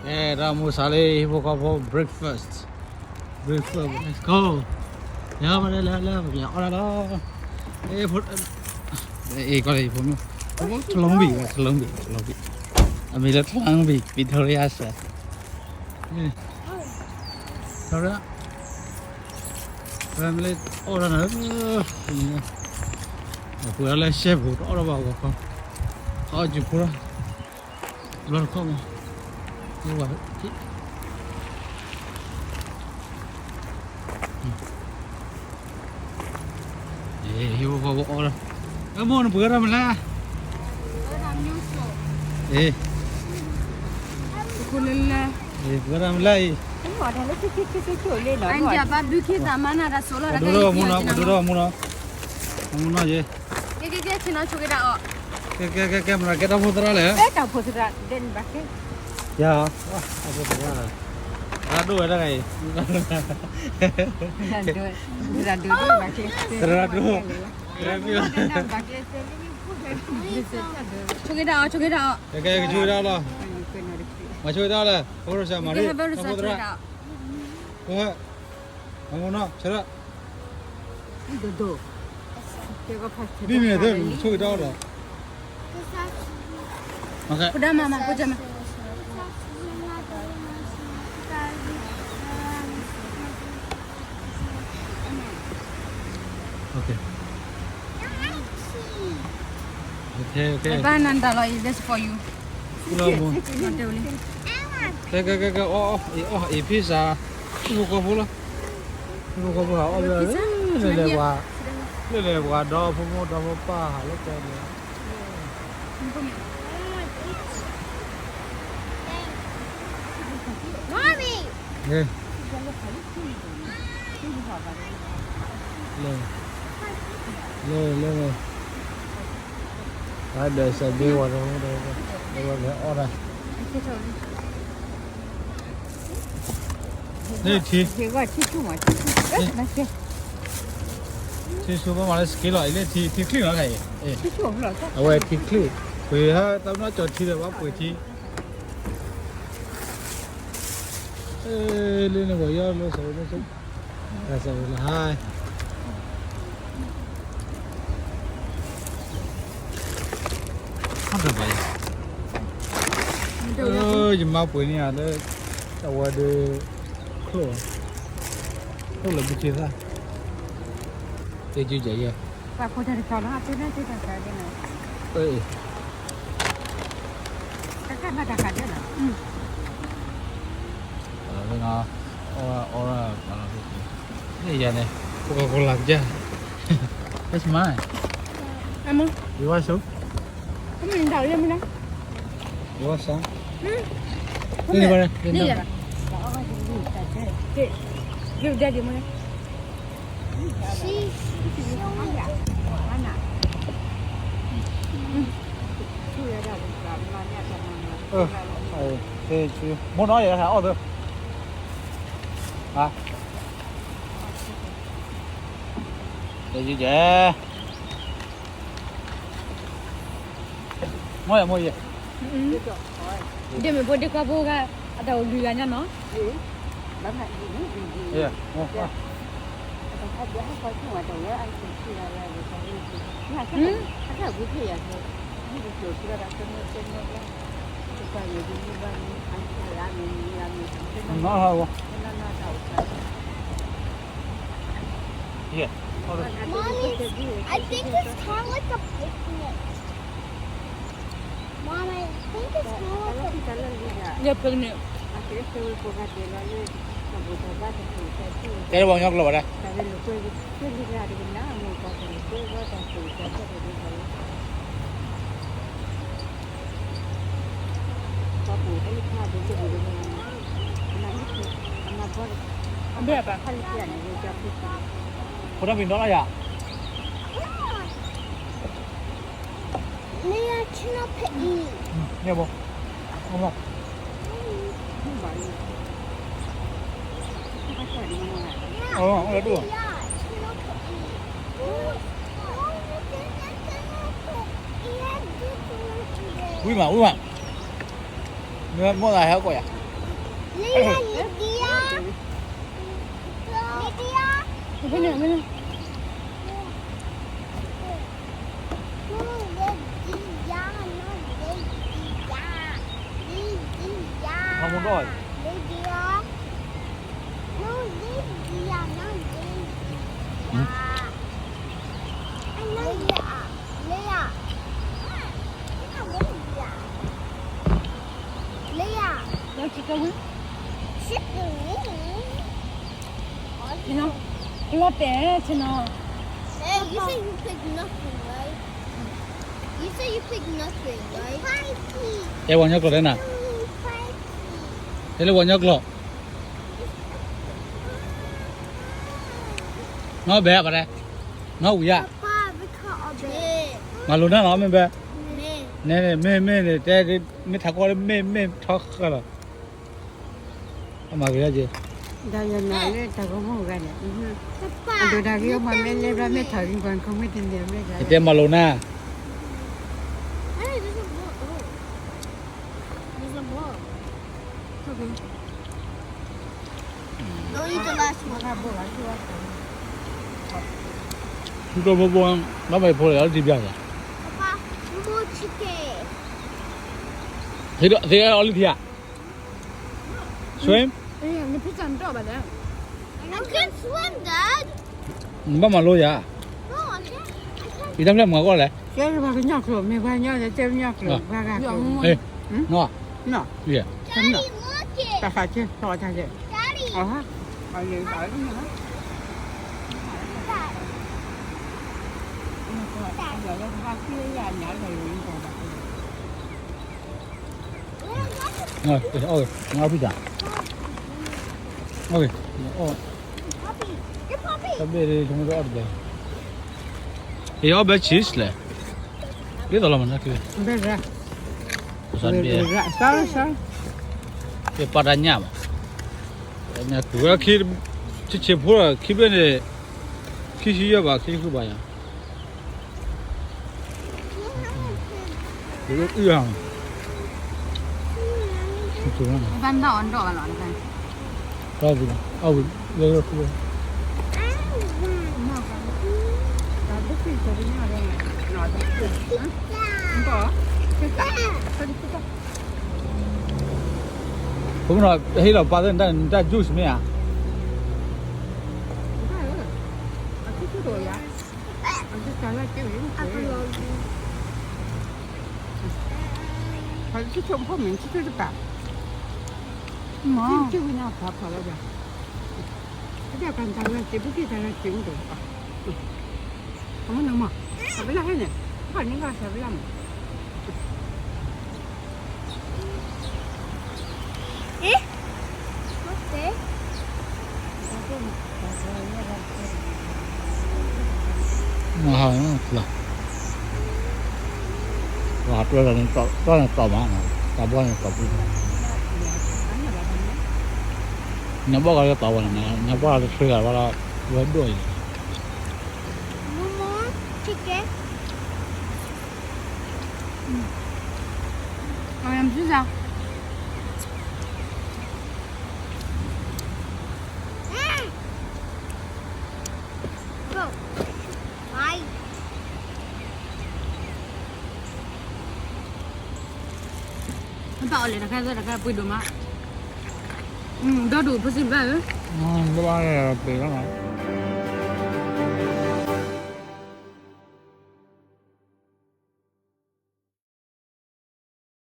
အဲ တၢ်မိၣ်စးလံ ဟံၣ်ဖိဃီဖိ breakfast, breakfast, let's go. လၢ လၢ လၢ ပကလဲၤအီၣ်တၢ်လီၤ. အဲ ဖိ အဲ ကွၢ်လၢယဖိမုၣ်, ဖိမုၣ် တလီၤဘံၣ်ဝဲ တလီၤဘံၣ် တလီၤဘံၣ်, အမံၤလၢ တလီၤဘံၣ် Victoria စဲး, ဖဲမ့ၢ်လၢအီၣ်တၢ်နၤ, ပှၤလၢရှဲပူၤ တအီၣ်တၢ်ဘၣ်ဂီၤခီ, အီၣ်ကၠူၤဖိလီၤ. ဘျီတခီမး, ဝဲ ဟံၣ်ဖိဃီဖိအီၣ်လီၤ, အမိၢ်နပှဲၤတၢ်မနုၤလဲၣ်, အ့ ပှဲၤတၢ်မနုၤလဲၣ်အံၤ, ပှၤဒိၣ်ထီၣ်မူနီၤ, ပှၤဒိၣ်ထီၣ်မူနီၤ, မူနီၤယဲ, ကဲ ကဲ ကဲ မနုၤကဲတၢ်ဖိသရၣ်လဲၣ်, ယၤ, သရၣ်ဒိၣ်ဝဲဒၣ်အံၤ, သရၣ်ဒိၣ်, သရၣ်ဒိၣ်, ဆိၣ်ဂ့ၤဒၣ်အီၤ, ဆိၣ်ဂ့ၤဒၣ်အီၤ, ကဲ ကဲ ကဆိၣ်ဂ့ၤဒၣ်လီၤ, မၤဆိၣ်ဂ့ၤဒၣ်လဲၣ်, ဖိရၢ်စၢ်မၤရံ, တၢ်ဖိသရၣ်, ဖိဟဲ, မူနီၤ, ဆၢထၢၣ် မ့မ့ၢ်သ့ၣ်ဆိၣ်ဂ့ၤတၢ်အီၣ်ဒီး, ဖိဒါမၤမၤ ဖိဒါမၤ, ဘၣ်နၤတၢ်လီၤအံၤ this for you, ကဲ ကဲ ကဲ အီၣ် အီၣ် အီၣ် အံၤ pizza, ဟံၣ်ဖိဃီဖိလီၤ, ဟံၣ်ဖိဃီဖိဟးအီၣ်ဝဲ, လၢလဲၤပှၤ, လၢလဲၤပှၤဒီဖိမိၢ်ဒီဖိပၢ်ဟးလၢကျဲန့ၣ် လၢ လၢ လၢ ဒီးစဲးဘ့ဝဲဒီး, ဒီးဝဲလဲၤအီၣ်တၢ်, န့ၣ်ထံ, ထံဆူဘၣ်မၤလၢ စက့လီၤအံၤလၢထံ, ထံချံၣ်လီၤခါအံၤ, အဝဲထံချံၣ်, ပှ့ၤဟဲတၢ်ပနီၣ်ကၠီၤထံဒီးဘၣ်ပှ့ၤထံ, လၢန့ၣ်ပှၤယီၢ်လၢစးဝဲ, စးဝဲလၢဟါ ယမါပှ့ၤန့ၢ်ယၤလၢ အဝဲဒီး ချိၣ်, ချိၣ်လၢဘုခ့သၣ်, တဲကၠူယဲ, ပှၤဖိတၢ်တခါလီၤ, အဖိတၢ်တခါ, တခါဘၣ်တခါဒဲးလီၤ, အီၣ်, အီၣ်, န့ၣ်ယၤန့ၣ်, Coca-Cola ကစၢ်, that's mine, အမိၢ်, you want some? ကမ့ၢ်တၢ်လၢမနုၤ, you want some? န့ၣ်, န့ၣ်, give daddy မနုၤ, မိၢ်နီၤယဲဟဲအီၣ်သၢ, တဲကၠူယဲ, မိၢ်ယဲမိၢ်ယဲ, ဒ်မ့ၢ်ဖိဒ့ခွါဖိဂၤ, အတၢ်အိၣ်လွံၢ်ဂၤညါနီၤ, နီၤဟးဝဲ Yeah. Mommy, I think it's kind of like a picnic. Mom, I think it's kind of like a picnic. Yeah, picnic. တဲဘၣ်ညီကျိာ်ဘၣ်ဒၣ်. ဖိဒၣ်မံၤဒီလီၤယၤ. မ့ၢ်အဆ့ၣ်နီၤဖဲအံၤ. မ့ၢ်ဘၣ်. အီၣ်လၢဒိၣ်. ဝံၤမး ဝံၤမး. မ့ၢ်မိၢ်သးဟဲကီးယၤ. Lydia, Lydia, Lydia, Lydia, Lydia, Lydia, Lydia, Lydia, Lydia, Lydia. Leah, Leah, Leah, Leah, Leah, sit to me. ကျီၢ်တဲာ်ဆ့နီၤ. Hey, you say you pick nothing, right? You say you pick nothing, right? တဲဝဲညီကျိာ်တဲနၤ. တဲလၢဝဲညီကျိာ်. နီၢ်ဘဲဘၣ်တဲ, နီၢ်ဝံၤဧါ, မၤလိနၤလီၤ မ့ၢ်ဘဲ, န့ၣ်န့ၣ် မ့ၢ်မ့ၢ်န့ၣ် တဲ မ့ၢ်ထးကီၢ်လၢမ့ၢ်မ့ၢ်ထီဃၢလီၤ, အမၤက့ၤယဲၢ်က့ၤ, ဒီးယနာ်လၢတၢ်ကမူၣ်ဂၤန့ၣ်, အဒိးတၢ်ဂ့ၤအမၤမ့ၢ်လဲၤဘျီမ့ၢ်ထီၣ်ဂံၢ်ပှၤနခိၣ်မ့ၢ်တန့ၢ်မ့ၢ်ဂၤ, ယတဲမၤလိနၤ There's a ball. Don't eat the last one. ထူတီၢ်ဘိဘိ, ဘၣ်မၤဖိလၢအလၢထံဘၣ်ယၤ, Papa, more chicken. သ့အီၤလၢထံဧါ, swim. နဖံးစၢ်နတီၢ်ဘၣ်လဲၣ်. I can't swim, Dad. နဘၣ်မၤလိယၤ, ယတၢ်ဖျဲၣ်မၤကီၢ်လဲၣ်, ကဲပှၤကညီကျိာ် မ့ၢ်ပှၤကညီ ကဲပှၤကညီကျိာ် ပှၤဂၤကျိာ်, နီၢ်, နီၢ်, တၢ်ဃးကဲ သီတၢ်ကဲ, အဟါ, အီၣ်ဘဲ cheese လဲၣ်, ဒ်သိးလီၤမး, ပာ်တၢ်ညၣ်မး, ဝဲခံ ဆံးဆံးဖိလီၤ ခံဘ့ၣ်န့ၣ်, ခံဆံယဲၢ်ဘၣ် ခံဆံဃုဘၣ်ယၤ, အီၣ်, ဖိမုၣ်နီၤ ဟ့ၣ်လီၤပၢ်သ့ၣ်နတၢ် juice မ့ၢ်ဧါ, ဆံးဆံးဖိမ့ၢ် ဆံးဆံးတပာ်, ဆံးဆံးဝံၤနၤဖးဖးလီၤဘၣ်, တၢ်ကတၢ်လၢစ့း ပူၤက့ၤတၢ်လၢစ့းမ့ၢ်တပာ်, အမ့ၢ်နမ့ၢ် ဆၢပလၢ်ဟဲန့ၣ်, ခီၣ်န့ၣ်ကဆၢပလၢ်မး, အ့ မဟါလီၤ, ပှၤတွဲလီၤန့ၣ် တီၢ်န့ၣ်တီၢ်မး, တၢ်ဘီန့ၣ်တီၢ်ပူၤ, ညါဘီၣ်ဂၤလၢတီၢ်ဝဲန့ၣ်, ညါဘီၣ်ဂၤလၢဆှၢဂၤဘၣ်လီၤ, ဝဲဒိၣ်အံၤ More, more chicken. Mm. I am Susan. Mm. Go. Bye. ဘၣ်အီၤလဲၣ် တခါသၢတခါပှ့ၤဒိၣ်မး, ဒီဒိၣ်ဖိစံးဘၣ်ဧၢ, ဘၣ်ပှ့ၤလီၤ.